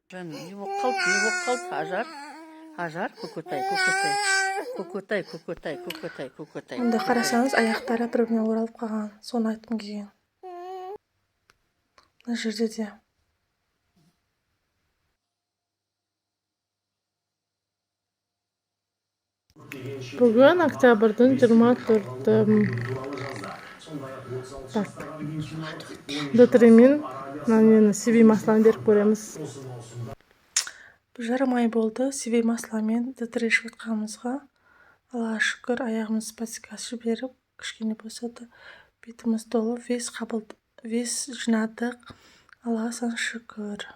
Жаным, не болып қалды, не болып қалды? Ажар, Ажар, көкөтай, көкөтай, көкөтай, көкөтай, көкөтай, көкөтай. Мұнда қарасаңыз, аяқтары бір біріне оралып қалған. Соны айтқым келген. Мына жерде де. Бүгін октябрьдің 24-і. Так. Д3 мен мына нені, сиви маслоны беріп көреміз. 1,5 ай болды сиви масломен Д3 ішіп жатқанымызға. Аллаға шүкір, аяғымыз спастикасы жіберіп, кішкене болса да бетіміз толып, вес қабыл, вес жинадық. Аллаға сан шүкір.